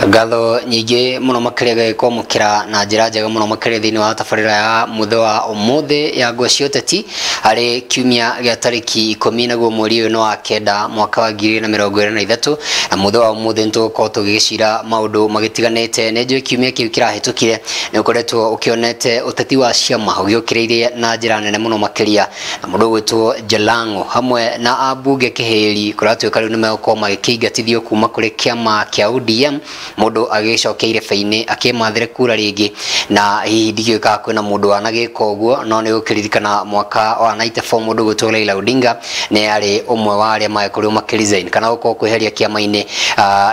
Ngatho nyingĩ mũno makĩria gagĩkwamũkĩra na njĩra njega mũno makĩria thĩinĩ wa tabarĩra ya mũthĩ wa ũmũthĩ ya Ngwa cia Ũteti harĩ kiumia gĩa tarĩki 10 naguo mweri ũyũ nĩ wa 9 mwaka wa 2023 na mũthĩ wa ũmũthĩ nĩtũgũkorwo tũgĩgĩcira maũndũ magĩtiganĩte. Nĩ njũĩ kiumia kĩu kĩrahĩtũkire nĩ ũkoretwo ũkĩonete ũteti wa ciama ũgĩũkĩrĩirie na njĩra nene mũno makĩria na mũndũ ũgwĩtwo Jalango hamwe na ambunge Kĩhĩri kũratuĩka rĩu nĩmegũkorwo magĩkĩingatithio kuma kũrĩ kĩama kĩa ODM mũndũ agĩcokia irebe-inĩ akĩmathĩre kura rĩngĩ na hihi ndikĩũĩ kana kwĩna mũndũ wanagĩka ũguo no nĩ ũkĩririkana mwaka wa 94 mũndũ ũgwĩtwo Raila Odinga nĩ arĩ ũmwe wa arĩa magĩkorirwo makĩresign kana gũkorwo kwĩheria kĩama-inĩ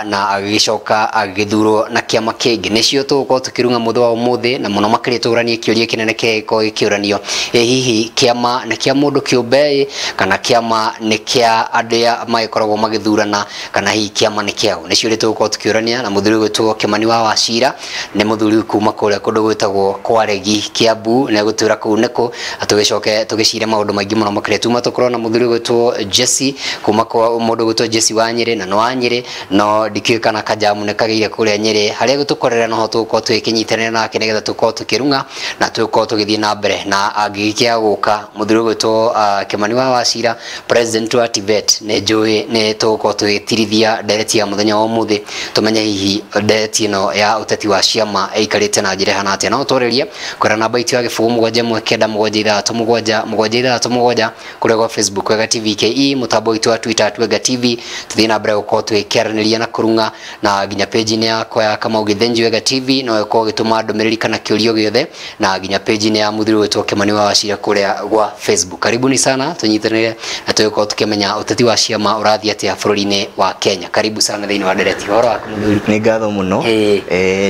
na agĩgĩcoka agĩthurwo na kĩama kĩngĩ. Nĩcio tũgũkorwo tũkĩrung'a mũthĩ wa ũmũthĩ na mũno makĩria tũranie kĩũria kĩnene kĩrĩa gĩkoragwo gĩkĩũranio, ĩ hihi kĩama nĩ kĩa mũndũ kĩũmbe kana kĩama nĩ kĩa arĩa magĩkoragwo magĩthurana kana hihi kĩama nĩ kĩao? Nĩcio ũrĩa tũgũkorwo tũkĩũrania na mũthuri ũgwĩtwo Kimani wa Wachira nĩ mũthuri kuma kũrĩa kũndũ gwĩtagwo Kwaregi Kiambu na gũtwĩra kũu nĩkũ na tũgĩcoke tũgĩcire maũndũ maingĩ mũno makĩria. Tuma tũkorwo na mũthuri ũgwĩtwo Jesse kuma kwa mũndũ ũgwĩtwo Jesse wa Nyĩrĩ na nĩ wa Nyĩrĩ no ndikĩũĩ kana kajamu nĩ kagĩire kũrĩa Nyĩrĩ harĩa gũtũkorera noho tũgũkorwo tũgĩkĩnyitanĩra nake nĩgetha tũkorwo tũkĩrung'a na tũgũkorwo tũgĩthiĩ na mbere na angĩgĩkĩa gũka mũthuri ũgwĩtwo Kimani wa Wachira president wa TVET nĩ njũĩ nĩ tũgũkorwo tũgĩtirithia ndereti ya mũthenya wa ũmũthĩ tũmenye hihi ndereti ĩno ya ũteti wa ciama ĩikarĩte na njĩra ĩhana atĩa. No twarĩrie kwĩra namba itũ ya 0 7 1 9 7 6 7 7 6 7 kũrĩa gwa Facebook Wega TV KE mũtambo witũ wa Twitter at Wega TV tũthiĩ na mbere gũkorwo tũgĩkĩaranĩria na kũrung'a na nginya page-inĩ yakwa ya Kamau Gĩthĩnji Wega TV no ĩkorwo ũgĩtũma ndũmĩrĩri kana kĩũrio gĩothe na nginya page-inĩ ya mũthuri ũgwĩtwo Kimani wa Wachira kũrĩa gwa Facebook. Karibuni sana tũnyitanĩre na tũgĩkorwo tũkĩmenya ũteti wa ciama ũrathiĩ atĩa bũrũri-inĩ wa Kenya. Karibu sana thĩinĩ wa ndereti. Ũhoro waku mũthuri? Nĩ ngatho mũno.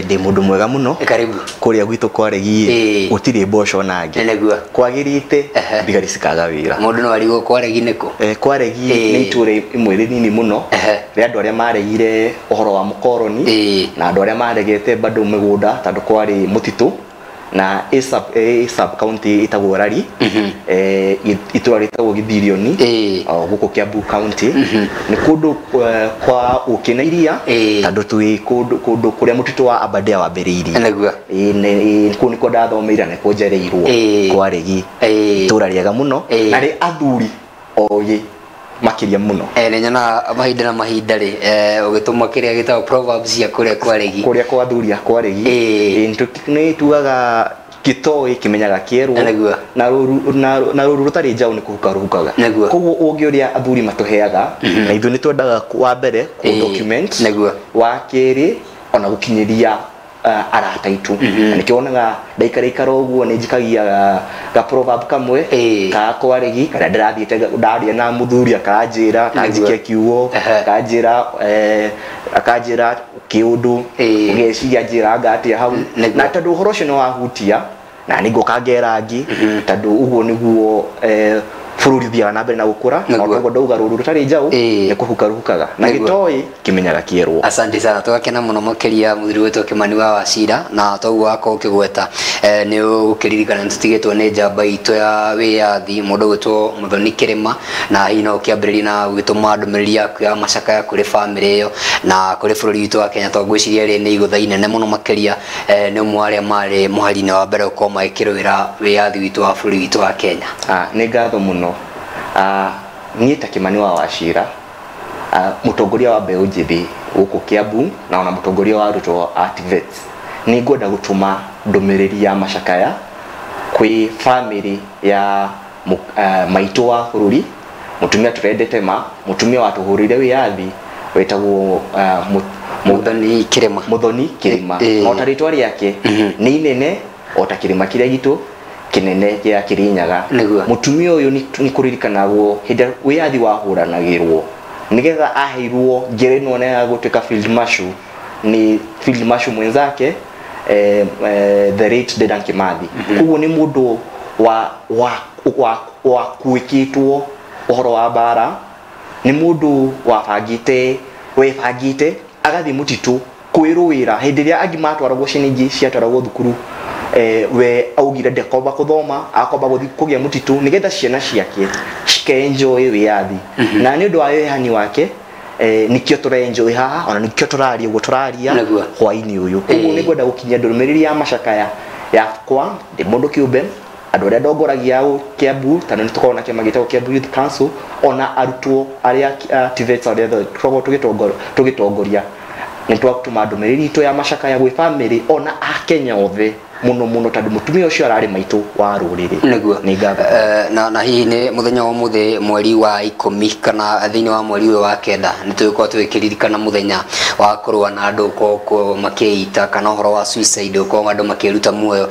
Ndĩ mũndũ mwega mũno. Karibu. Kũrĩa gwitũ Kwaregi gũtirĩ mboco na angĩ. Nĩguo. Kwagĩrĩte thigari cikaga wĩra. Mũndũ no arigwo Kwaregi nĩkũ? Kwaregi nĩ itũũra ĩmwe rĩnini mũno rĩa andũ arĩa maregire ũhoro wa mũkoroni na andũ arĩa maregete bado mĩgũnda tondũ kwarĩ mũtitũ na sub county ĩtagwo Rari, itũũra rĩtagwo Githirioni gũkũ Kiambu county. Nĩ kũndũ kwa ũkĩ na iria tondũ twĩ kũndũ kũrĩa mũtitũ wa Aberdare wambĩrĩirie. Nĩguo. Kũu nĩkuo ndathomeire na nĩkuo njereirwo Kwaregi, itũũra rĩega mũno na rĩ athuri ogĩ makĩria mũno. Nĩ nyonaga mahinda na mahinda rĩ ũgĩtũma kĩrĩa gĩtagwo proverbs cia kũrĩa Kwaregi, kũrĩa kwa athuri a Kwaregi. Nĩ tugaga gĩtoĩ kĩmenyaga kĩerwo na rũru rũtarĩ njaũ nĩ kũhuka rũhukaga. Koguo ũngĩ ũrĩa athuri matũheaga na ithuĩ nĩ twendaga wa mbere kũ document, wa kerĩ ona gũkinyĩria arata aitũ. Na nĩkĩo wonaga ndaikaraikara ũguo nĩ njikagia ga proverb kamwe ka Kwaregi karĩa ndĩrathiĩte ndaria na mũthuri akanjĩra akanjikia kiugo akanjĩra akanjĩra kĩũndũ ũgeciria njĩra atĩa hau na tondũ ũhoro ũcio nĩ wahutia na nĩ ngũka ngera angĩ tondũ ũguo nĩguo bũrũri ũthiaga na mbere na gũkũra na koguo ndauga rũru rũtarĩ njaũ nĩ kũhuka rũhukaga na gĩtoĩ kĩmenyaga kĩerwo. Asante sana tũgakena mũno makĩria mũthuri witũ Kimani wa Wachira na toguo wakorwo ũkĩgweta nĩ ũkĩririkana nĩtũtigĩtwo nĩ njamba itũ ya wĩyathi mũndũ ũgwĩtwo Muthoni Kĩrĩma na hihi no ũkĩambĩrĩria na gũgĩtũma ndũmĩrĩri yaku ya macakaya kũrĩ bamĩrĩ ĩyo na kũrĩ bũrũri witũ wa Kenya tondũ ngwĩciria rĩ nĩ igũtha inene mũno makĩria nĩ ũmwe wa arĩa marĩ mũhari-inĩ wa mbere gũkorwo magĩkĩrũĩra wĩyathi witũ wa bũrũri witũ wa Kenya. Nĩ ngatho mũno. Niĩ ta Kimani wa Wachira mũtongoria wa mbeũ njĩthĩ gũkũ Kiambu na ona mũtongoria wa arutwo a TVET nĩ ngwenda gũtũma ndũmĩrĩri ya macakaya kwĩ bamĩrĩ ya maitũ wa bũrũri mũtumia tũrendete ma mũtumia watũhũrĩire wĩyathi wĩtagwo Muthoni Kĩrĩma. Muthoni Kĩrĩma o ta rĩtwa rĩake nĩ inene o ta kĩrĩma kĩrĩa gitũ kĩnene gĩa Kĩrĩnyaga. Mũtumia ũyũ nĩ kũririkanagwo hĩndĩ wĩyathi wahũranagĩrwo nĩgetha aheirwo ngerenwa ya gũtuĩka field marshal nĩ field marshal mwenzake the late Dedan Kimathi. Koguo nĩ mũndũ wa kuĩkĩtwo ũhoro wa mbara, nĩ mũndũ wabangĩte webangĩte agathiĩ mũtitũ kwĩrũĩra hĩndĩ ĩrĩa angĩ matwaragwo ciana ingĩ ciatwaragwo thukuru we augire ndekomba kũthoma akomba gũthiĩ kũgĩa mũtitũ nĩgetha ciana ciake cike enjoy wĩyathi. Na nĩ ũndũ wa wĩhani wake Nikio tũrenjoy haha ona nikio tũraria ũguo tũraria hwainĩ ũyũ. Koguo nĩ ngwenda gũkinyia ndũmĩrĩri ya macakaya yakwa ndĩ mũndũ kĩũmbe, andũ arĩa ndongoragia Kiambu, tondũ nĩ tũkoragwo na kĩama gĩtagwo Kiambu Youth Council, ona arutwo arĩa TVETs arĩa tũkoragwo tũgĩtongoria, nĩ twatũma ndũmĩrĩri itũ ya macakaya gwĩ family ona Akenya othe muno muno, tondũ mũtumia ũcio ararĩ maitũ wa rũrĩrĩ. Nĩguo. Nĩ ngatho. Na hihi nĩ mũthenya wa ũmũthĩ mweri wa 10 kana thĩinĩ wa mweri ũyũ wa 9 nĩ tũgũkorwo tũgĩkĩririkana mũthenya wa kũrũa na andũ gũkorwo makĩita kana ũhoro wa suicide, gũkorwo andũ makĩruta muoyo.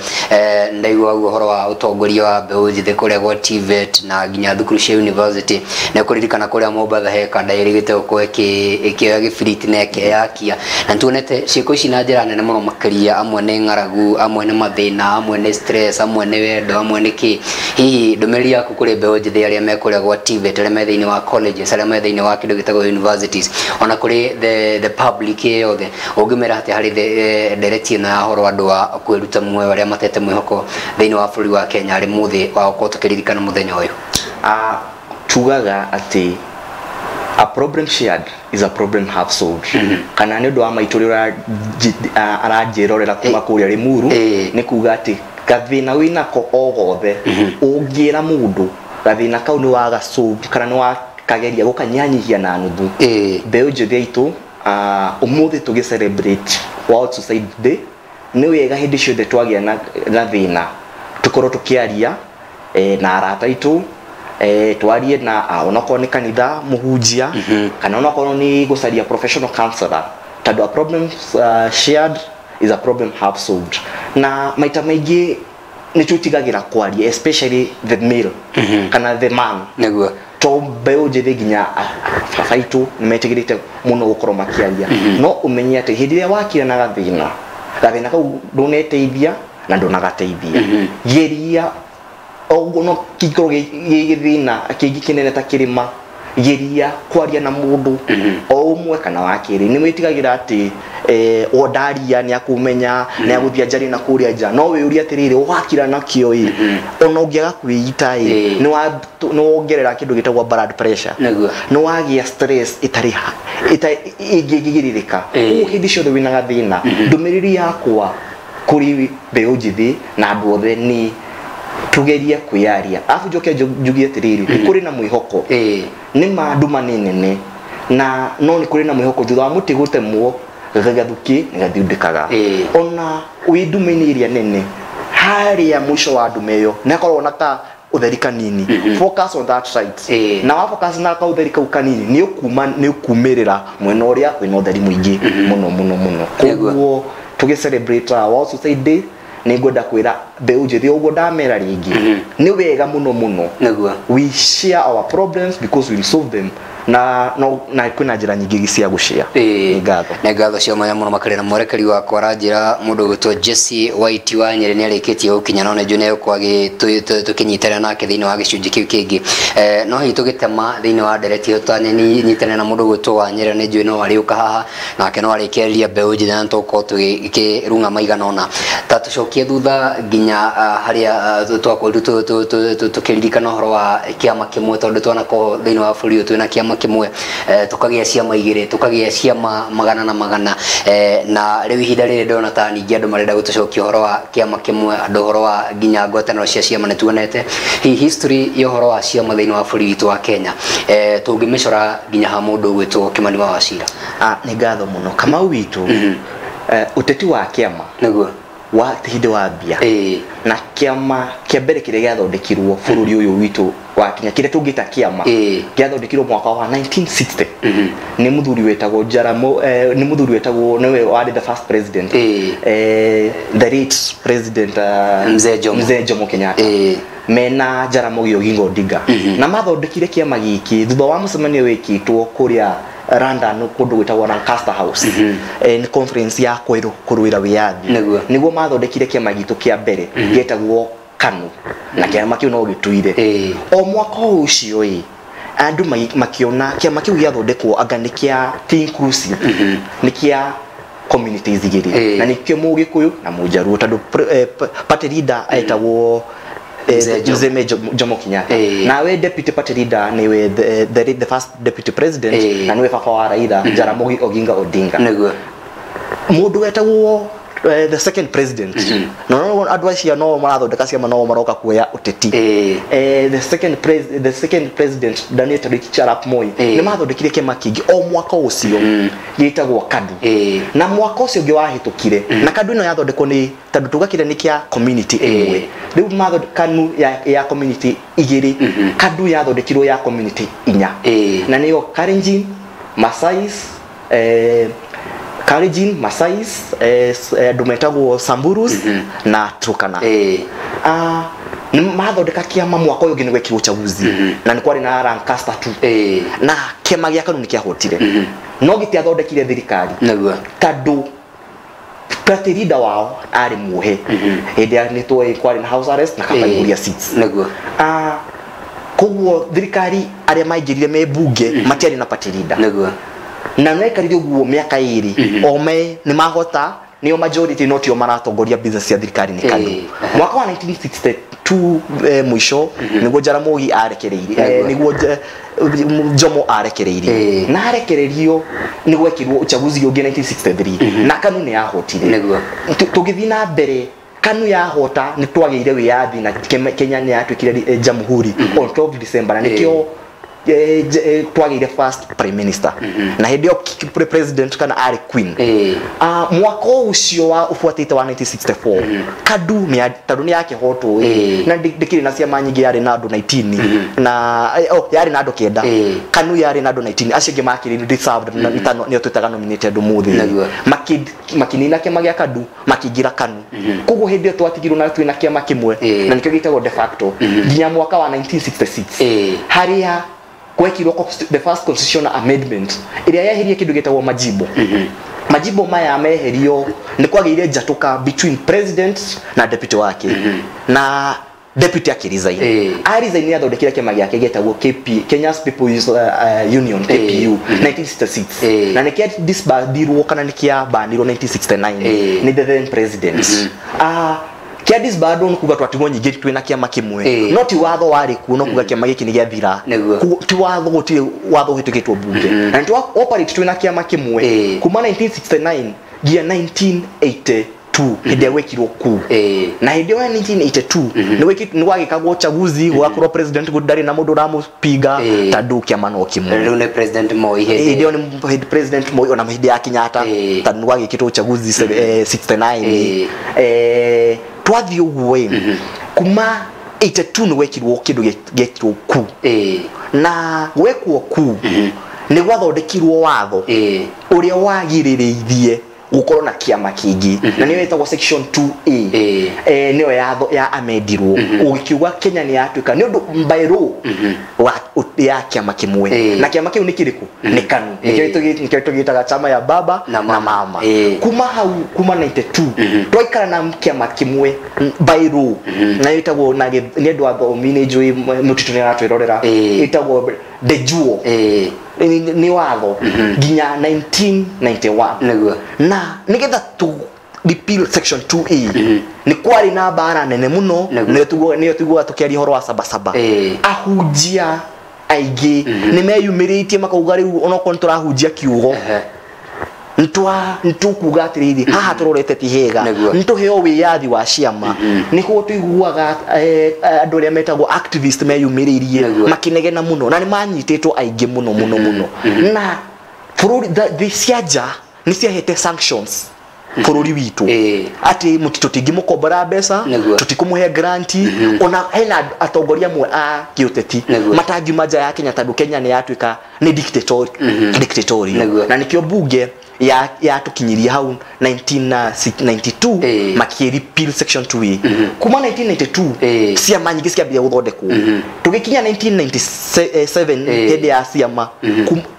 Ndaigua ũguo ũhoro wa ũtongoria wa mbeũ njĩthĩ kũrĩa gwa TVET na nginya thukuru cia university, nĩ kũririkana kũrĩa Mombatha he kanda ĩrĩgĩte gũkorwo ĩkĩoya gĩbiriti na ĩkeyakia, na nĩtuonete ciĩko ici na njĩra nene mũno makĩria. Amwe nĩ ng'aragu, amwe nĩ mathĩna, amwe nĩ stress, amwe nĩ wendo, amwe nĩ kĩ. Hihi ndũmĩrĩri yaku kũrĩ mbeũ njĩthĩ arĩa me kũrĩa gwa TVET, arĩa me thĩinĩ wa colleges, arĩa me thĩinĩ wa kĩndũ gĩtagwo universities, ona kũrĩ the public yothe, ũngĩmera atĩa harĩ ndereti ĩno ya ũhoro andũ a kwĩruta muoyo arĩa matete mwĩhoko thĩinĩ wa bũrũri wa Kenya arĩ mũthĩ wa gũkorwo tũkĩririkana mũthenya ũyũ? Tugaga atĩ a problem shared is a problem half solved. Kana nĩ ũndũ wa maitũ ũrĩa aranjĩrorera kuma kũrĩa Limuru, nĩ kuga atĩ gathĩna wĩnako o gothe ũngĩra mũndũ gathĩna kau nĩ waga solve kana nĩ wakageria gũkanyihanyihia na nuthu. Mbeũ njĩthĩ aitũ, ũmũthĩ tũgĩ celebrate World Suicide Day, nĩ wega hĩndĩ ciothe twagĩa na thĩna tũkorwo tũkĩaria na arata aitũ, twarie na onakorwo nĩ kanitha mũhunjia, kana onakorwo nĩ gũcaria professional counselor, tondũ a problem shared is a problem half solved. Na maita maingĩ nĩ twĩtigagĩra kwaria, especially the male kana the man. Nĩguo. To mbeũ njĩthĩ nginya baba aitũ nĩ metĩkĩrĩte mũno gũkorwo makĩaria. No ũmenye atĩ hĩndĩ ĩrĩa wakira na gathĩna, gathĩna kau ndũneteithia na ndũnagateithia. Geria oguo no kĩngĩkorwo gĩ gĩthĩna kĩngĩ kĩnene ta kĩrĩma, geria kwaria na mũndũ o ũmwe kana wa kerĩ. Nĩ wĩtigagĩra atĩ o ndaria nĩ akũmenya, nĩ agũthiĩ njarie na kũrĩa nja, no wĩyũrie atĩrĩrĩ, wakira nakĩo ĩ, ona ũngĩaga kwĩita ĩ, nĩ wongerera kĩndũ gĩtagwo blood pressure, nĩ wagĩa stress ĩtarĩ ĩngĩgirĩrĩka. Koguo hĩndĩ ciothe wĩna gathĩna, ndũmĩrĩri yakwa kũrĩ mbeũ njĩthĩ na andũ othe nĩ tugerie kwĩyaria. Arabu njoke njuge atĩrĩrĩ, nĩ kũrĩ na mwĩhoko. Nĩ ma nduma nĩ nene, na no nĩ kũrĩ na mwĩhoko. Thutha wa mũtĩ gũtemwo, gathukĩ nĩ gathundĩkaga. Ona wĩ nduma-inĩ ĩrĩa nene, harĩa mũico wa nduma ĩyo nĩ hakoragwo na ka ũtheri kanini. Focus on that side. Na wa focus na ka ũtheri kau kanini, nĩ ũkuma nĩ ũkumĩrĩra mwena ũrĩa wĩna ũtheri mũingĩ mũno mũno mũno. Koguo tũgĩ celebrate World Suicide Day, nĩ ngwenda kwĩra mbeũ njĩthĩ ũguo ndamera rĩngĩ, nĩ wega mũno mũno we share our problems because we will solve them, na no na kwĩna njĩra nyingĩ cia gũshare. Nĩ ngatho. Nĩ ngatho cia mwanya mũno makĩria. Na mwerekeri wakwa aranjĩra mũndũ ũgwĩtwo Jesse White wa Nyerĩ nĩ arĩkĩtie gũkinya, no nĩ njũĩ nĩ egũkorwo tũkĩnyitanĩra nake thĩinĩ wa gĩcunjĩ kĩu kĩngĩ. No hihi tũgĩtema thĩinĩ wa ndereti ĩyo twanyitanĩra na mũndũ ũgwĩtwo wa Nyerĩ, nĩ njũĩ no arĩũka haha nake no arĩkĩarĩria mbeũ njĩthĩ, na tũgũkorwo tũgĩkĩrung'a maigana ũna. Ta tũcokie thutha nginya harĩa twakorirwo tũkĩririkana ũhoro wa kĩama kĩmwe, tondũ twanakorwo thĩinĩ wa bũrũri ũyũ twĩna kĩama kĩmwe, tũkagĩa ciama igĩrĩ, tũkagĩa ciama magana na magana, na rĩu ihinda rĩrĩ ndĩrona ta ningĩ andũ marenda gũtũcokia ũhoro wa kĩama kĩmwe, andũ ũhoro wa nginya ngwatanĩro cia ciama. Nĩ tuonete hihi history ya ũhoro wa ciama thĩinĩ wa bũrũri witũ wa Kenya, tũngĩmĩcora nginya ha mũndũ ũgwĩtwo Kimani wa Wachira? Nĩ ngatho mũno Kamau witũ. Ũteti wa kĩama wa hĩndĩ wambia na kĩama kĩa mbere kĩrĩa gĩathondekirwo bũrũri ũyũ witũ wa Kenya, kĩrĩa tũngĩta kĩama, gĩathondekirwo mwaka wa 1960 nĩ mũthuri wetagwo Jaramo, nĩ mũthuri wetagwo, nĩwe warĩ the first president, the late president Mzee Jomo. Mzee Jomo Kenyatta mena Jaramogi Oginga Odinga, na mathondekire kĩama gĩkĩ thutha wa mũcemanio wĩkĩtwo kũrĩa London kũndũ gwĩtagwo Lancaster House. Nĩ conference ya kũrũĩra wĩyathi. Nĩguo mathondekire kĩama gitũ kĩa mbere gĩetagwo KANU, na kĩama kĩu no gĩtuire o mwaka o ũcio ĩ andũ makĩona kĩama kĩu gĩathondekwo anga nĩ kĩa ti inclusive, nĩ kĩa communities igĩrĩ, na nĩkĩo Mũgĩkũyũ na Mũjaruo, tondũ party leader etagwo Mzee Jomo Kenyatta. Nawe deputy party leader niwe the first deputy president na niwe baba wa Raila Jaramogi Oginga Odinga. Niguo mundu wetagwo the second president. No andu acio no marathondeka ciama no maroka kuoya uteti. The second president Daniel Toroitich arap Moi ni mathondekire kiama kingi o mwaka ucio gitagwo KADU. Na mwaka ucio ungi wahitukire na KADU ino yathondekwo ni tondu tugakire ni kia community imwe riu mathondeka KANU ya community igiri. KADU yathondekirwo ya community inya na niyo Kalenjin, Masais, Kalenjin, Masais, andu metagwo Samburus na Turkana. Mathondeka kiama mwaka uyu ungi ni gwekirwo uchaguzi na ni kwari na Lancaster tu na kiama gia KANU ni kiahotire no gitiathondekire thirikari tondu party leader wao ari muhe hindi ya ni twoi kwari na house arrest na kabaiguria seats. Niguo koguo thirikari aria maingirire me bunge matiari na party leader. Niguo na mekarire uguo miaka iri o me ni mahota nio majority no tio maratongoria business ya thirikari ni KADU. Mwaka wa 1962 mwisho niguo Jaramogi arekereirie, niguo Jomo arekereirie na arekererio ni gwekirwo uchaguzi ungi 1963 na KANU ni yahotire. Tugithii na mbere KANU yahota ni twageire wiyathi na Kenya ni yatuikire jamhuri on 12 December na nikio twageire first prime minister na hindi yo president kana ari queen. Mwaka ucio wa ufuatite wa 1964 KADU ni tondu ni yakihotwo na ndikiri na ciama nyingi yari na andu 19 na yari na andu 9. KANU yari na andu 19 acio angi makiri reserved na itano nio twitaga nominated umuthi makinina kiama gia KADU makiingira KANU. Koguo hindi yo twatigirwo na twina kiama kimwe na nikio gitagwo de facto nginya mwaka wa 1966 haria gwekirwo the first constitutional amendment iria yeherie kindu gitagwo majimbo. Majimbo maya meherio ni kwageire njatuka between president na deputy wake na deputy akiresign. Aresign ni athondekire kiama giake gitagwo KP, Kenya's People's Union, KPU 1966 na nikia disbandirwo kana nikia banirwo 1969 ni the then president. Kia disbandwo ni kuga twatigwo nyingi twina kiama kimwe no ti watho wari kuo no kuga kiama giki ni giathira ti watho gutiri watho uhitukitwo bunge na twa operate twina kiama kimwe kuma 1969 nginya 1982 hindi gwekirwo ku na hindi wa 1982 ni gwagikagwo uchaguzi gwakorwo president ndari na mundu uramupiga tondu kiama no kimwe. Riu ni president Moi hindi iyo ni president Moi ona hindi ya Kenyatta tondu gwagikitwo uchaguzi 69 twathii uguo kuma 82 ni gwekirwo kindu gekirwo ku na gwekwo ku ni gwathondekirwo watho uria wagiririirie gukorwo na kiama kingi na niyo ĩtagwo section 2A niyo ya amendirwo ugikiuga Kenya ni yatuika ni undu by law ya kiama kimwe na kiama kiu ni kiriku ni KANU nikio tugitaga chama ya baba na mama. Kuma hau kuma 92 twaikara na kiama kimwe by law na ĩtagwo na ni andu athomi ni njui mutitu ni aratwirorera ĩtagwo de jure ni watho nginya 1991 niguo na nigetha tu repeal section 2A ni kwari na mbara nene muno niyo tuguo tukiaria horo wa sabasaba ahunjia aingĩ ni meyumĩrĩtie makauga riu onokorwo nĩtũrahunjia kiugo nitukuga atiriri haha turorete ti hega nituheo wiyathi wa ciama nikuo tuiguaga andu aria metagwo activist meyumiririe makinegena muno na ni manyititwo aingi muno muno muno na bururi thi cia nja ni ciahete sanctions bururi witu ati tũtingĩmũkombora mbeca tũtikũmũhe granti ona hena atongoria amwe a kĩũteti matangiuma nja ya Kenya tondũ Kenya nĩ yatuĩka nĩ dictatorial na nĩkĩo bunge ya tukinyirie hau 1992 makie repeal section 2A kuma 1992 ciama nyingĩ ciambia gũthondekwo tũgĩkinya 1997 hĩndĩ ya ciama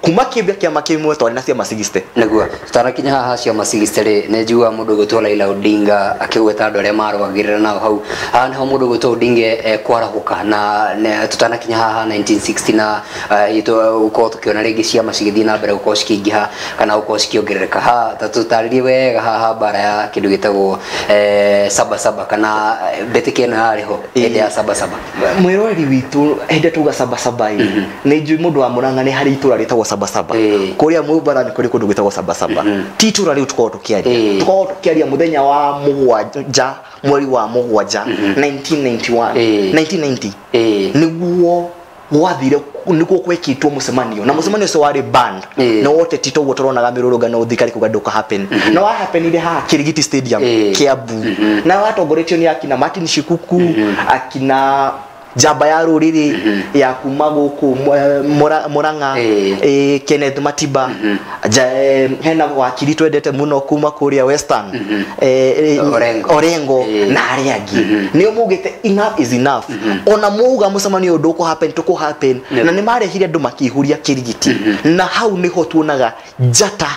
kuma kĩama kĩmwe twarĩ na ciama 60 nĩguo tutanakinya haha ciama 60 rĩ nĩ Njiguaga mũndũ ũgwĩtwo Raila Odinga akĩgweta andũ arĩa marũagĩrĩra nao hau. Haha nĩho mũndũ ũgwĩtwo Odinga kwarahũka na tũtanakinya haha 1960 na gũkorwo tũkĩona rĩngĩ ciama cigĩthiĩ na mbere gũkorwo cikĩingĩha kana gũkorwo cikĩongerereka. Ha ta tũtarĩrie wega haha mbara ya kĩndũ gĩtagwo saba saba kana mbĩtĩka ĩno yarĩ ho hĩndĩ ya saba saba. Mwĩroreri witũ hĩndĩ tuga saba saba ĩ nĩ njũĩ mũndũ wa Murang'a nĩ harĩ itũra rĩtagwo saba saba. Kũrĩa Mũmbara nĩ kũrĩ kũndũ gwĩtagwo saba saba. Ti itũra rĩu tũkoragwo tũkĩaria, tũkoragwo tũkĩaria mũthenya wa mũgwanja mweri wa mũgwanja 1991 1990 nĩguo gwathire nĩguo gwekĩtwo mũcemanio na mũcemanio ũcio warĩ banned na wote ti toguo tũronaga mĩrũrũngano thirikari kuga ndũka happen na wa happenire haha Kirigiti Stadium Kiambu na watongoretio nĩ akina Martin Shikuku akina njamba ya rũrĩrĩ ya kuma gũkũ Murang'a Kenneth Matiba hena wakiri twendete mũno kuma kũrĩa Western Orengo na arĩa angĩ nĩo maugĩte enough is enough. Ona mauga mũcemanio ũyũ ndũkũ happen tũkũ happen na nĩ marehire andũ makĩihũria Kirigiti na hau nĩho tuonaga njata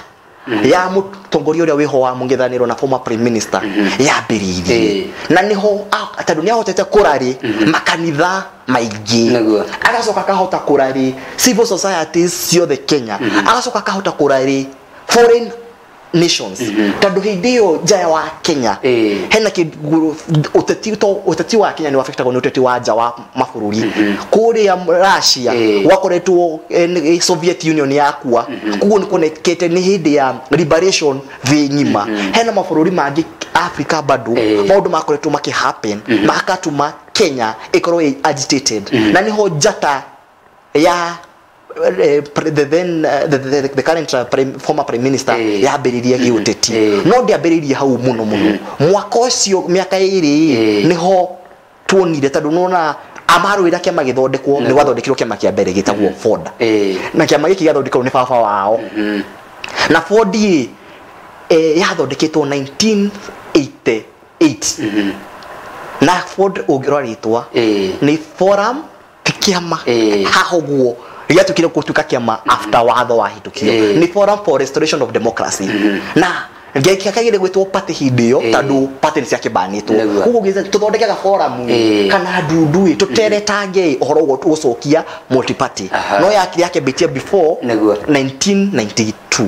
ya mũtongoria ũrĩa wĩho wa mũng'ethanĩro na former prime minister yambĩrĩirie na nĩho tondũ nĩahotete kũrarĩ makanitha maingĩ agacoka akahota kũrarĩ civil societies ciothe Kenya agacoka akahota kũrarĩ foreign nations tondũ hĩndĩ ĩyo nja wa Kenya hena ũteti wa Kenya nĩ wafectagwo nĩ ũteti wa nja wa mabũrũri. Kũrĩa Russia gwakoretwo Soviet Union yakua koguo nĩ kuonekete nĩ hĩndĩ ya liberation thĩ ng'ima. Hena mabũrũri mangĩ Africa bado maũndũ makoretwo makĩ happen makatũma Kenya ĩkorwo ĩ agitated na nĩho njata ya the then the current former prime minister yambĩrĩria gĩũteti no ndĩambĩrĩirie hau mũno mũno mwaka ũcio mĩaka ĩrĩ nĩho tuonire tondũ nĩwona amarũĩra kĩama gĩthondekwo nĩ gwathondekirwo kĩama kĩa mbere gĩtagwo Ford na kĩama gĩkĩ gĩathondekirwo nĩ baba wao na Ford ĩ yathondeketwo 1988 na Ford ũngĩrora rĩtwa nĩ forum ti kĩama haha ũguo gĩatuĩkire gũtuĩka kĩama after watho wahĩtũkio nĩ Forum for Restoration of Democracy na gĩakagĩrĩire gwĩtwo party hĩndĩ ĩyo tondũ party nĩ ciakĩbanĩtwo koguo tũthondekaga forum kana ndundu tũteretange ũhoro ũguo tũgũcokia multi party no yakĩambĩtie before 1992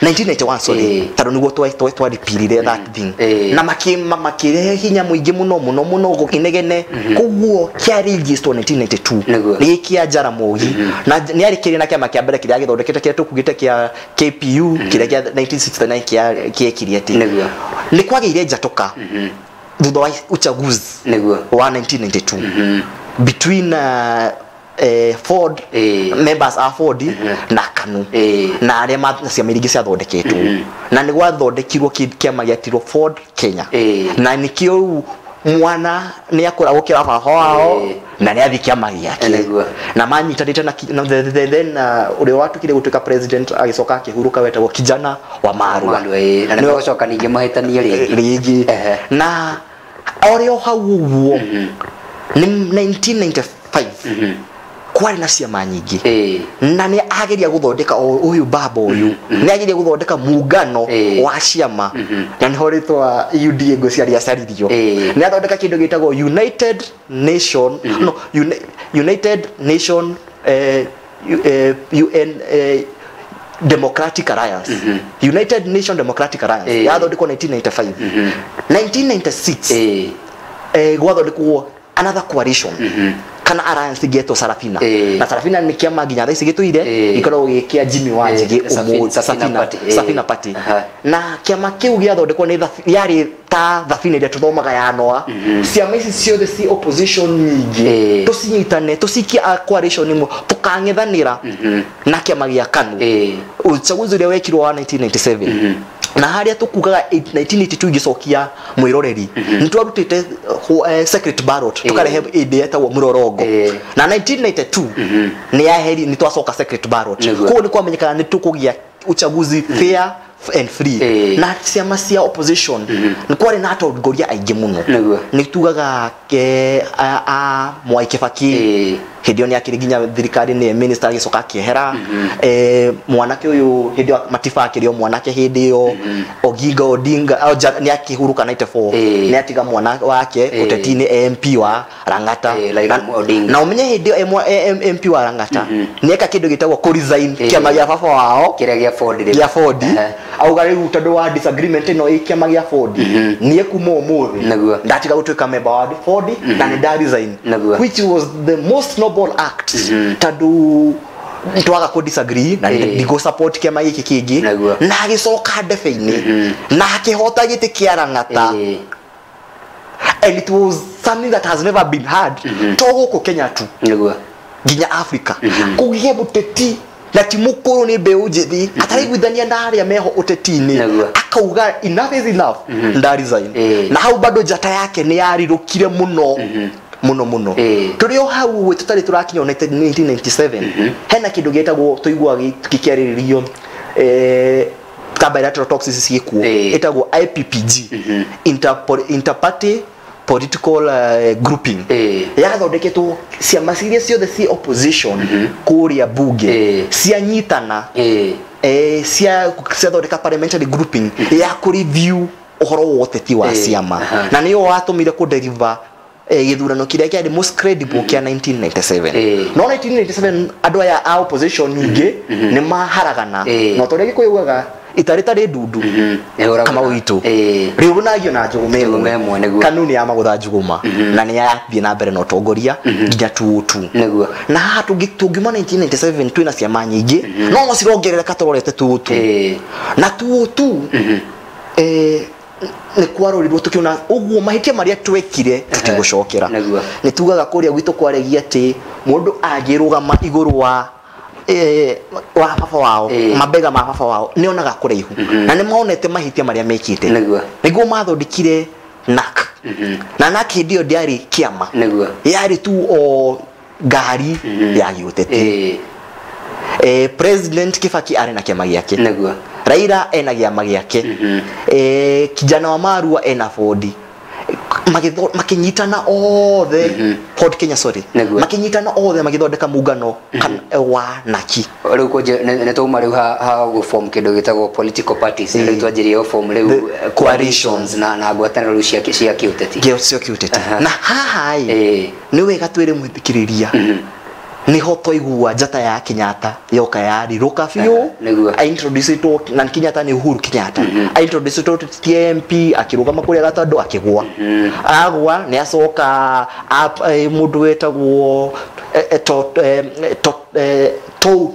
1991 sorry tondũ nĩguo twaripirire that thing na makĩrehe hinya mũingĩ mũno mũno mũno gũkĩnegene koguo kĩarĩgistwo 1992 nĩ kĩa Jaramogi na nĩarĩkĩrie na kĩama kĩa mbere kĩrĩa gĩthondekete kĩrĩa tũkugĩte kĩa KPU kĩrĩa kĩa 1969 kĩekire atĩ nĩ kwagĩire njatũka thutha wa uchaguzi wa 1992 between Ford members a Ford na KANU na arĩa ciama iria ingĩ ciathondeketwo na nĩ gwathondekirwo kĩama gĩetirwo Ford Kenya na nĩkĩo rĩu mwana nĩ akũra gũkĩra baba wao na nĩ athiĩ kĩama gĩake na manyitanĩte na then ũrĩa watuĩkire gũtuĩka president agĩcoka akĩhurũka wetagwo Kijana wa Marua na nĩ gũcoka ningĩ mahĩtanie rĩngĩ na orĩ o hau ũguo nĩ 1995 kwarĩ na ciama nyingĩ na nĩ ageria gũthondeka ũyũ baba ũyũ nĩ ageria gũthondeka muungano wa ciama na nĩho rĩtwa UDA ngwĩciria rĩacaririo nĩ athondeka kĩndũ gĩtagwo United Nation no United Nation UN Democratic Alliance United Nation Democratic Alliance yathondekwo 1995 1996 gwathondekwo another coalition kana alliance gĩetwo Sarafina na Sarafina nĩ kĩama nginya thaa ici gĩtũire gĩkoragwo gĩ kĩa Jimmy Wanjigi Safina Party na kĩama kĩu gĩathondekwo nĩ yarĩ ta thabina ĩrĩa tũthomaga ya Noa ciama ici ciothe ci opposition nyingĩ tũcinyitane tũcikie coalition ĩmwe tũkang'ethanĩra na kĩama gĩa KANU uchaguzi ũrĩa wekirwo wa 1997 na harĩa tũkugaga 1982 igĩcokia mwĩroreri nĩ twarutĩte secret ballot tũkarehe ĩndĩ yetagwo mũrorongo na 1992 nĩ yaheri nĩ twacoka secret ballot koguo nĩ kwamenyekana nĩ tũkũgĩa uchaguzi fair and free na ciama cia opposition nĩ kwarĩ na atongoria aingĩ mũno nĩ tugaga a Mwai Kibaki Hĩndĩ ĩyo nĩ akĩrĩ nginya thirikari nĩ minister agĩcoka akĩehera. Mwanake ũyũ hĩndĩ ĩyo Matiba akĩrĩ o mwanake hĩndĩ ĩyo. Oginga Odinga nĩ akĩhurũka 94, nĩ atiga mwana wake ũteti-inĩ MP wa Lang'ata. Na ũmenye hĩndĩ ĩyo MP wa Lang'ata nĩ eka kĩndũ gĩtagwo kũ resign kĩama gĩa baba wao kĩrĩa gĩa Ford, gĩa Ford. Auga rĩu tondũ wa disagreement ĩno ĩ kĩama gĩa Ford, niĩ kuma ũmũthĩ ndatiga gũtuĩka member wa Ford na nĩ nda resign, which was the most noble act, tondũ twaga kũ disagree na ndigo support kĩama gĩkĩ kĩngĩ. Na agĩcoka ndebe-inĩ na akĩhota gĩtĩ kĩa Lang'ata, and it was something that has never been heard to gũkũ Kenya tu, nginya Africa. Kũgĩe mũteti na ti mũkũrũ, nĩ mbeũ njĩthĩ ataraiguithania na arĩa meho ũteti-inĩ, akauga enough is enough, nda resign. Na hau bado njata yake nĩ yarirũkire mũno mũno mũno. Tũrĩ o hau tũtarĩ tũrakinya 1997, hena kĩndũ gĩtagwo tũiguaga gĩkĩarĩrĩrio ka bilateral talks ciĩkuo, ĩtagwo IPPG, Interparty Political Grouping. Yathondeketwo ciama ciria ciothe ci opposition kũrĩa bunge cianyitana, ciathondeka parliamentary grouping ya kũ review ũhoro wa ũteti wa ciama, na nĩyo watũmire kũ deliver gĩthurano kĩrĩa kĩarĩ most credible kĩa 1997. No 1997 andũ aya a opposition nyingĩ nĩ maharagana, na ta ũrĩa Gĩkũyũ ugaga itarĩ tarĩ ndundu kama witũ rĩũnagio na njũgũma ĩmwe. KANU nĩ yamagũtha njũgũma na nĩ yathiĩ na mbere na ũtongoria nginya 2002. Na haha tũngiuma 1997 twĩna ciama nyingĩ no cirongerereka tũrorete 2002. Na 2002 nĩ kwarorirwo tũkĩona ũguo mahĩtia marĩa twekire tũtigũcokera. Nĩ tugaga kũrĩa gwitũ kwaregia atĩ mũndũ angĩrũgama igũrũ wa baba wao, mabega ma baba wao, nĩ onaga kũraihu, na nĩ monete mahĩtia marĩa mekĩte. Nĩguo mathondekire NAC. Na NAC hĩndĩ ĩyo ndĩarĩ kĩama, yarĩ tu o ngari ya gĩũteti. President Kibaki arĩ na kĩama gĩake, Raila ena kĩama gĩake, kijana wa Marua ena Ford, makinyitana othe Ford Kenya, sorry, makinyitana othe magithondeka mungano wa NAKI. Rĩu kũnje nĩ twauma rĩu ha gũform kĩndũ gĩtagwo political parties, rĩu twanjĩrĩria gũform rĩu coalitions na ngwatanĩro rĩu cia kĩũteti, cia kĩũteti. Na haha ĩ nĩ wega twĩre mũthikĩrĩria niho twaigua njata ya Kenyatta yoka yarirũka biũ. Aintroducetwo na Kenyatta nĩ Uhuru Kenyatta, aintroducetwo TMP akĩrũgama kũrĩa Gatandũ akĩgwa, agwa nĩ acoka mũndũ wetagwo Tou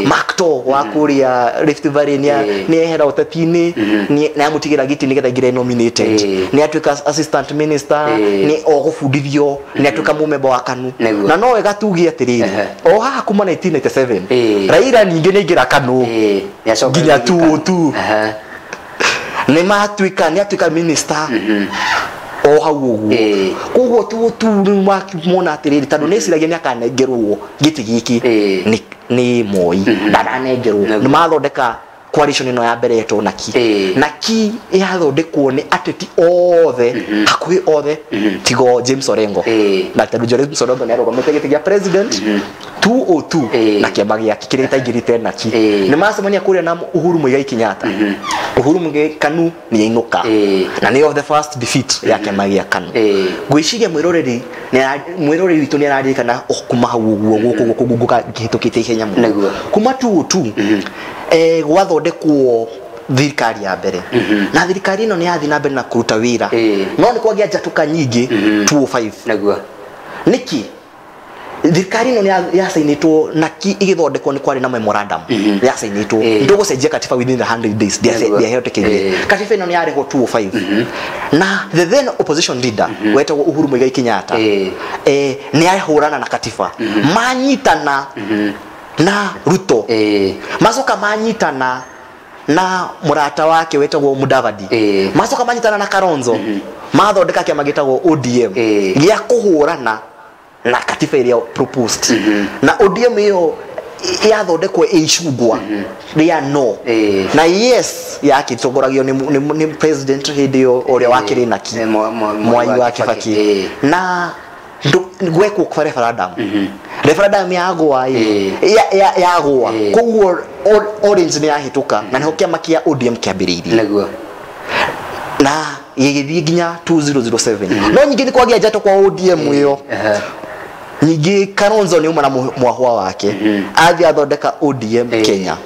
Mark To wa kũrĩa Rift Valley nĩ ehera ũteti-inĩ, nĩ amũtigĩra gĩtĩ nĩgetha aingĩre nominated, nĩ atuĩka assistant minister, nĩ ogũbundithio, nĩ atuĩka mũmemba wa KANU. Na no wega tuge atĩrĩrĩ, o haha kuma 1997 Raila ningĩ nĩ aingĩra KANU nginya 2002, nĩ matuĩka nĩ atuĩka minister o hau ũguo. Koguo tu rĩu mona atĩrĩrĩ, tondũ nĩeciragia nĩ akanengerwo gĩtĩ gĩkĩ nĩ Moi, ndaranengerwo. Nĩ mathondeka coalition ĩno ya mbere yetwo NAKI. NAKI yathondekwo nĩ ateti othe, hakuhĩ othe, tigo James Orengo. Na tondũ James Orengo nĩ arũgamĩte gĩtĩ gĩa president 2002 na kĩama gĩake kĩrĩa gĩtaingĩrĩte NAKI. Nĩ macemania kũrĩa na Uhuru Muigai Kenyatta. Uhuru Muigai KANU nĩ yainũka, na nĩyo the first defeat ya kĩama gĩa KANU. Ngwĩciria mwĩroreri witũ nĩ araririkana kuma hau ũguo gũkũ gũkũ ngĩhĩtũkĩte ihenya mũno. Kuma 2002 gwathondekwo thirikari ya mbere, na thirikari ĩno nĩ yathiĩ na mbere na kũruta wĩra, no nĩ kwagĩa njatũka nyingĩ 2005. Nĩkĩ thirikari ĩno yacainĩtwo NAKI ĩgĩthondekwo nĩ kwarĩ na memorandum yacainĩtwo ndũgũcenjia katiba within the 100 days, ndiahotekire. Katiba ĩno nĩ yarehwo 2005, na the then opposition leader wetagwo Uhuru Muigai Kenyatta nĩ ahũrana na katiba, manyitana na Ruto, macoka manyitana na mũrata wake wetagwo Mudavadi, macoka manyitana na Kalonzo, mathondeka kĩama gĩtagwo ODM gĩa kũhũrana na katiba ĩrĩa proposed. Na ODM ĩyo yathondekwo ĩ icungwa rĩa no na yes yakĩtongoragio nĩ president hĩndĩ ĩyo ũrĩa wakĩrĩ NAKI, Mwai wa Kibaki. Na Gwekwo referendum. Referendum yagwa yagwa koguo Orange nĩ yahĩtũka na nĩho kĩama kĩa ODM kĩambĩrĩirie. Nĩguo. Na gĩgĩthiĩ nginya 2007. No nyingĩ nĩ kwagĩa njatũ kwa ODM ĩyo. Nyingĩ Kalonzo nĩ uma na mwahwa wake athiĩ athondeka ODM Kenya.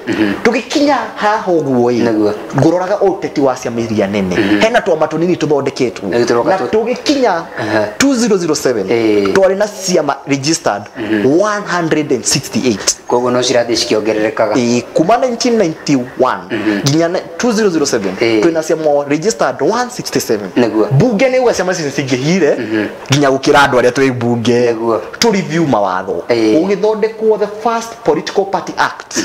Tũgĩkinya haha ũguo ĩ ngũroraga ũteti wa ciama iria nene hena twama tũnini tũthondeketwo na tũgĩkinya 2007 twarĩ na ciama registered 168. Koguo no cirathiĩ cikĩongererekaga. Kuma 1991 nginya 2007 twĩna ciama registered 167. Bunge nĩ uga ciama ici cingĩhire nginya gũkĩra andũ arĩa twĩ bunge. To review mawatho ũgĩthondekwo the first Political Party Act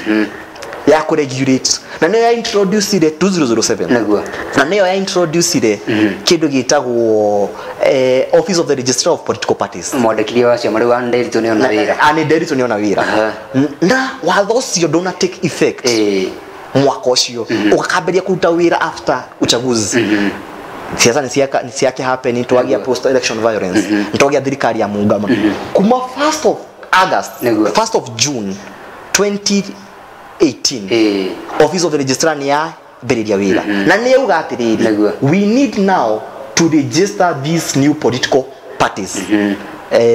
ya kũregulate na nĩyo ya introducire 2007 na nĩyo ya introducire kĩndũ gĩtagwo Office of the Registrar of Political Parties. Mwandĩkithia wa ciama rĩu Anne Nderitu nĩona wĩra. Anne Nderitu nĩona wĩra na watho ũcio ndũna take effect mwaka ũcio ũgakambĩrĩria kũruta wĩra after uchaguzi. Siasa ni ciake happen twagia post election violence twagia thirikari ya muungano kuma 1st of August 1st of June 2018 Office of the Registrar ni ya mbĩrĩria wĩra na nĩ yauga atĩrĩrĩ, we need now to register these new political parties.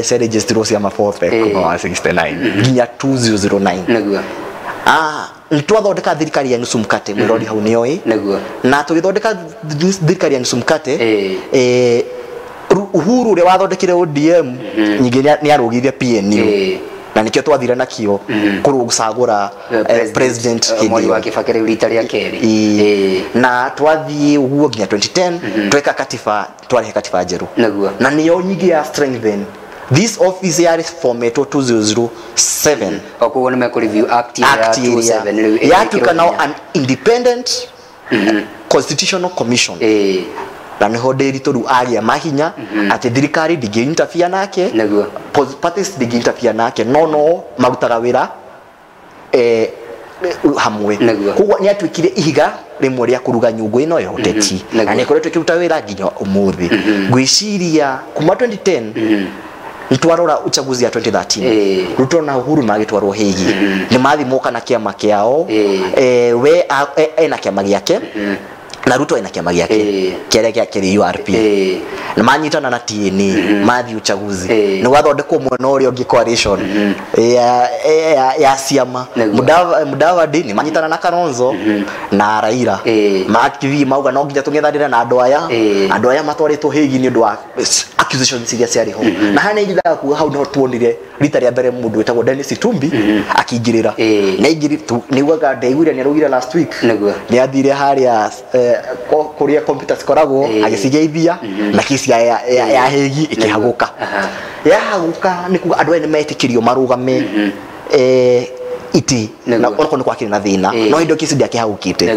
Se registerwo ciama 4 kuma wa 69 nginya 2009. Nĩguo. Nitwathondeka thirikari ya nusu mkate mwirori hau nĩoĩ. Na tũgĩthondeka thirikari ya nusu mkate Uhuru ũrĩa wathondekire ODM nyingĩ nĩ arũgire PNU na nĩkĩo twathire nakĩo kũrũcagũra president Mwai wa Kibaki rĩu rita rĩa kerĩ. Na twathiĩ ũguo nginya 2010 tweka katiba, twarehe katiba njerũ na nĩyo nyingĩ ya strengthen this office ya reformetwo 2007. Koguo nĩ mekũ review act ya 27 rĩu yatuĩka now an independent constitutional commission. Na nĩho Nderitu rĩu agĩa mahinya atĩ thirikari ndĩngĩ interfere nake, parties ndĩngĩ interfere nake, no marutaga wĩra hamwe. Koguo nĩ atuĩkire ihiga rĩmwe rĩa kũruga nyũngũ ĩno ya ũteti na nĩ ĩkoretwo ĩkĩruta wĩra nginya ũmũthĩ. Ngwĩciria kuma 2010 nitwarora uchaguzi ya 2013 Ruto na Uhuru magĩtwarwo Hague nĩ mathi moka na kĩama kĩao we ena kĩama gĩake na Ruto ena kĩama gĩake kĩrĩa kĩrĩ URP na manyitana na TNA mathi uchaguzi nĩ gwathondekwo mwena ũrĩa ũngĩ coalition ya ciama Mudavadi nĩ manyitana na Kalonzo na Raila makĩthiĩ mauga no nginya tũng'ethanĩre na andũ aya andũ aya matwarĩtwo Hague nĩ ũndũ wa accusations iria ciarĩ ho. Na hana ingithaga kuga hau no tuonire rita rĩa mbere mũndũ wĩtagwo Dennis Itumbi akĩingĩrĩra nĩugaga ndaiguire nĩ araugire last week nĩ athire harĩa kũrĩa computer cikoragwo agĩcigeithia na kesi ya Hague ĩkĩhagũka. Yahagũka nĩ kuga andũ aya nĩ metĩkĩrio marũgame iti na onakorwo nĩ kwakĩrĩ na thĩna no hĩndĩ ĩyo kesi ndĩakĩhagũkĩte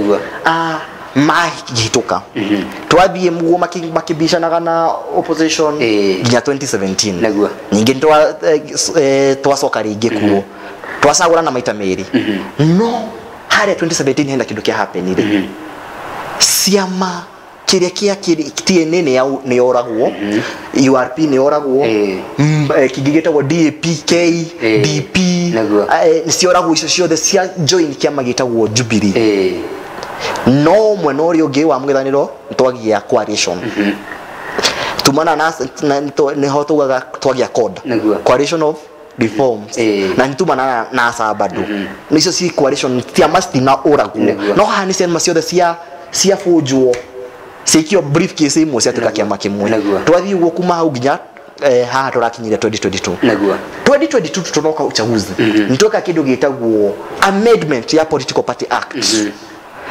mahĩtũka twathiĩ mũguo makĩbicanaga na opposition nginya 2017. Ningĩ twacoka rĩngĩ kuo twacagũrana maita merĩ no harĩa 2017 hena kĩndũ kĩa happenire ciama kĩrĩa kĩa TNA nĩ yoragwo, URP nĩ yoragwo, kĩngĩ gĩtagwo DAPK, DP nĩ cioragwo icio ciothe cia join kĩama gĩtagwo Jubilee. No mwena ũrĩa ũngĩ wa mũng'ethanĩro twagia coalition tumana na nĩho tugaga twagia CORD, Coalition of Reforms, na nĩtumana na ASA bado nicio ci coalition ciama citina ũragwo no haha nĩ ciama ciothe cia bunjwo cikio briefcase imwe ciatuĩka kĩama kĩmwe. Twathiĩ ũguo kuma hau nginya haha tũrakinyire 2022. 2022 tunoka uchaguzi nĩtweka kĩndũ gĩtagwo amendment ya Political Party Act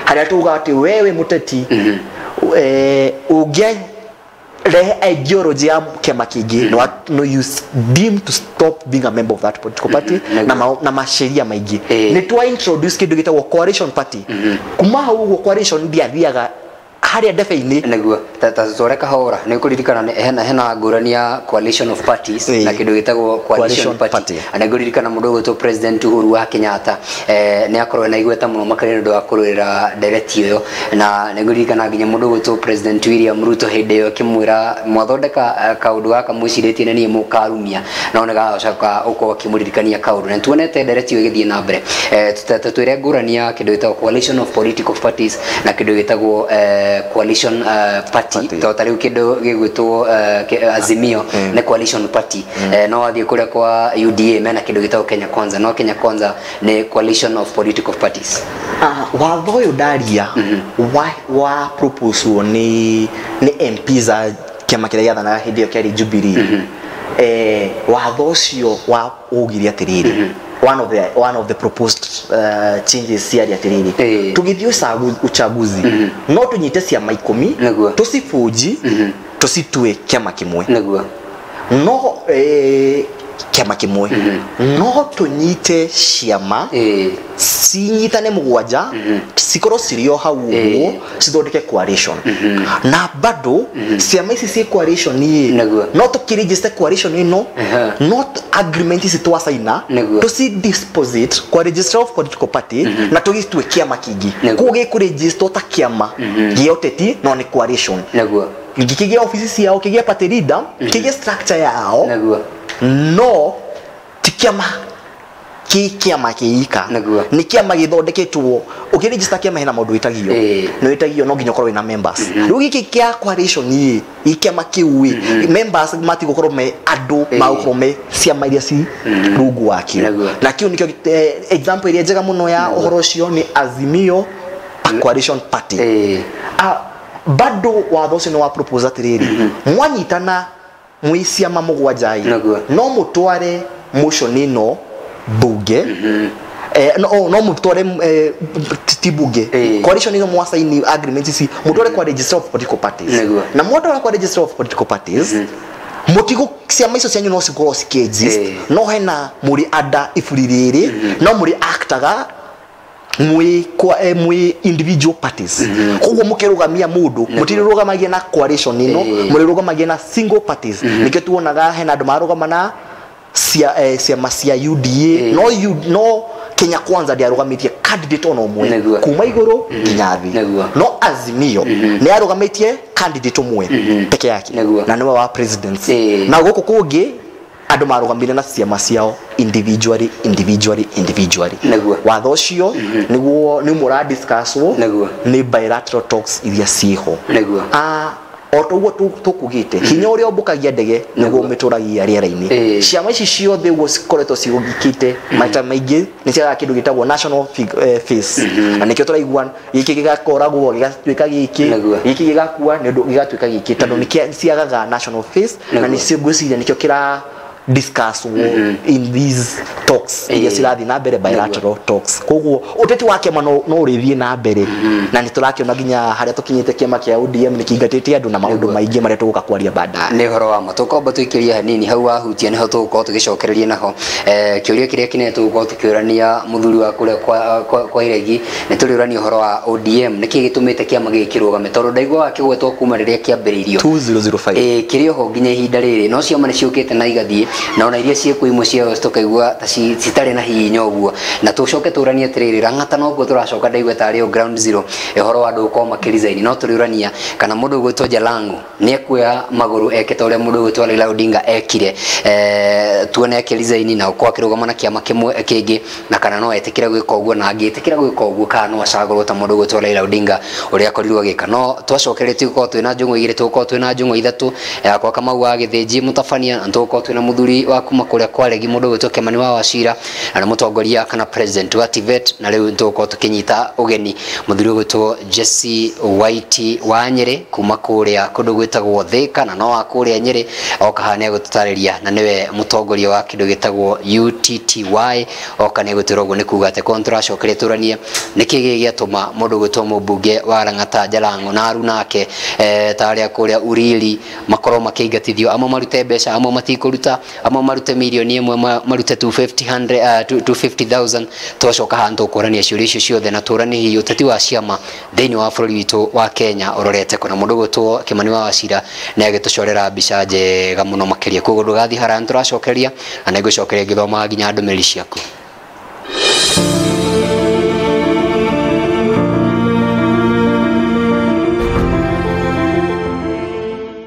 harĩa tuga atĩ wewe mũteti ũngĩrehe ideology ya kĩama kĩngĩ no you deem to stop being a member of that political party na masheria maingĩ. Nĩ twa introduce kĩndũ gĩtagwo coalition party. Kuma hau ũguo coalition ndĩathiaga Harĩa ndebe-inĩ. Nĩguo ta tware kahora nĩ kũririkana hena ngũrani ya coalition of parties na kĩndũ gĩtagwo coalition party. Na ngũririkana mũndũ ũgwĩtwo President Uhuru wa Kenyatta nĩ akorwo na igweta mũno makĩria nĩ ũndũ wa kũrũĩrĩra ndereti ĩyo, na nĩ ngũririkana nginya mũndũ ũgwĩtwo President William Ruto hĩndĩ ĩyo akĩmwĩra mwathondeka kaũndũ gaka mwĩcirĩtie nĩ niĩ mũkarumia, no nĩ gacoka ũkorwo akĩmũririkania kaũndũ. Na tuonete ndereti ĩyo ĩgĩthiĩ na mbere. Twĩre ngũrani ya kĩndũ gĩtagwo coalition of political parties na kĩndũ gĩtagwo coalition party. To ta rĩu kĩndũ gĩgwĩtwo Azimio nĩ coalition party. No wathiĩ kũrĩa kwa UDA mena kĩndũ gĩtagwo Kenya Kwanza, no Kenya Kwanza nĩ coalition of political parties. Watho ũyũ ndaria wa proposal nĩ MPs a kĩama kĩrĩa gĩathanaga hĩndĩ ĩyo kĩarĩ Jubilee. Watho ũcio wa ugire atĩrĩrĩ, one of the proposed changes ciarĩ atĩrĩrĩ, tũgĩthiĩ uchaguzi no tũnyite ciama 10 tũcibũnji tũcitue kĩama kĩmwe. Nĩguo no kĩama kĩmwe no tũnyite ciama cinyitane mũgwanja cikorwo cirĩ o hau ũguo cithondeke coalition. Na bado ciama ici ciĩ coalition ĩ no tũkĩregister coalition ĩno, not agreement ici twacaina tũci deposit kwa registrar of political party na tũgĩtue kĩama kĩngĩ. Koguo gĩkũregister ta kĩama gĩa ũteti no nĩ coalition. Nĩguo kĩgĩe ofici ciao, kĩgĩe party leader, kĩgĩe structure yao. Nĩguo no ti kĩama kĩama kĩika, nĩ kĩama gĩthondeketwo. Ũkĩregister kĩama hena maũndũ wĩtagio, nĩ wĩtagio no nginya ũkorwo wĩna members. Rĩu gĩkĩ kĩa coalition ĩ kĩama kĩu ĩ members matigũkorwo me andũ magũkorwo me ciama iria ci rungu wakĩo. Na kĩu nĩkĩo example ĩrĩa njega mũno ya ũhoro ũcio nĩ Azimio coalition party. Bado watho ũcio nĩ wa propose atĩrĩrĩ, mwanyitana mwĩ ciama mũgwanja ĩ no mũtware motion ĩno bunge, no mũtware ti bunge, coalition ĩno mwasaini agreement ici mũtware kwa registrar of political parties. Na mwatwara kwa registrar of political parties mũtigo ciama icio cianyu no cikorwo cikĩ-exist, no hena mũrĩ ada iburi rĩrĩ no mũrĩ actaga mwi individual parties. Koguo mũkĩrũgamia mũndũ mũtirũgamagia na coalition ĩno, mũrĩrũgamagia na single parties. Nĩkĩo tuonaga hena andũ marũgama na ciama cia UDA, no Kenya Kwanza ndĩarũgamĩtie candidate ona ũmwe kuma igũrũ nginya thĩ, no Azimio nĩ arũgamĩtie candidate ũmwe peke yake na nĩwe wa presidency. Na gũkũ kũngĩ andũ marũgamire na ciama ciao individually. Watho ũcio nĩguo nĩ mũra discusswo nĩ bilateral talks iria ciĩho. O toguo tũkugĩte hinya ũrĩa ũmbũkagia ndege nĩguo ũmĩtũragia rĩera-inĩ. Ciama ici ciothe ũguo cikoretwo cigũgĩkĩte maita maingĩ nĩ ciagaga kĩndũ gĩtagwo national face, na nĩkĩo tũraigua gĩkĩ gĩgakoragwo gĩgatuĩka gĩkĩ, gĩkĩ gĩgakua nĩ ũndũ gĩgatuĩka gĩkĩ, tondũ nĩ ciagaga national face, na nĩcio ngwĩciria nĩkĩo kĩra discuss in these talks iria cirathiĩ na mbere, bilateral talks. Koguo ũteti wa kĩama no ũrĩthiĩ na mbere, na nĩ tũrakĩona nginya harĩa tũkinyĩte kĩama kĩa ODM nĩ kĩingatĩte andũ na maũndũ maingĩ marĩa tũgũka kwaria baadaye. Nĩ ũhoro wa ma tũkwamba tũikĩrie hanini hau wahutia nĩho tũgũkorwo tũgĩcokereria naho. Kĩũria kĩrĩa kĩnene tũgũkorwo tũkĩũrania mũthuri wa kũrĩa kwa Iregi, nĩ tũrĩũrania ũhoro wa ODM, nĩkĩ gĩtũmĩte kĩama gĩkĩ kĩrũgame, tondũ ndaiguaga kĩgwetwo kuma rĩrĩa kĩambĩrĩirio 2005 kĩrĩ oho nginya ihinda rĩrĩ, no ciama nĩ ciũkĩte na igathiĩ, na ona iria ciĩkuo imwe ciao tũkaigua ta citarĩ na hinya ũguo. Na tũcoke tũranie atĩrĩrĩ, Lang'ata noguo tũracoka ndaigua tarĩ o ground zero ũhoro wa andũ gũkorwo makĩresign, no tũrĩũrania kana mũndũ ũgwĩtwo Jalango nĩ ekuoya magũrũ eke ta ũrĩa mũndũ ũgwĩtwo Raila Odinga ekire, tuone akĩresign na ũkorwo akĩrũgama na kĩama kĩmwe kĩngĩ, na kana no etĩkĩre gwĩka ũguo, na angĩtĩkĩra gwĩka ũguo kana no acagũrwo ta mũndũ ũgwĩtwo Raila Odinga ũrĩa akorirwo agĩka. No twacokereria tũgũkorwo twĩna njũng'wa igĩrĩ, tũgũkorwo twĩna njũng'wa ithatũ yakwa Kamau wa Gĩthĩnji mũtabania, na tũgũkorwo twĩna mũthuri wa kuma kũrĩa kwa Regi mũndũ ũgwĩtwo Kĩmani wa Wachira, na nĩ mũtongoria kana president wa TVET. Na rĩu tũgũkorwo tũkĩnyita ũgeni mũthuri ũgwĩtwo Jesse White wa Nyĩrĩ kuma kũrĩa kũndũ gwĩtagwo Thika, na no wa kũrĩa Nyĩrĩ oka haha nĩ egũtũtarĩria, na nĩwe mũtongoria wa kĩndũ gĩtagwo UTTY. Oka nĩ egũtwĩra ũguo nĩ kuga atĩ korwo nĩtũracokeria tũranie nĩkĩ gĩgĩatũma mũndũ ũgwĩtwo mũmbunge wa Lang'ata Jalango na aruna ake ta arĩa kũrĩa Uriri makorwo makĩingatithio, amwe marute mbeca amwe matikũruta, Amwe marute mirioni ĩmwe, marute 250 250,000. Twacoka haha tũkũrania ciũria icio ciothe na tũranie hihi ũteti wa ciama thĩinĩ wa bũrũri witũ wa Kenya ũrorete kũ. Na mũndũ gwĩtwo Kĩmani wa Wachira nĩ agĩtũcorera mbica njega mũno makĩria. Koguo ndũgathiĩ haraya, nĩtũracokeria na nĩngũcokeria ngĩthomaga nginya ndũmĩrĩri ciaku.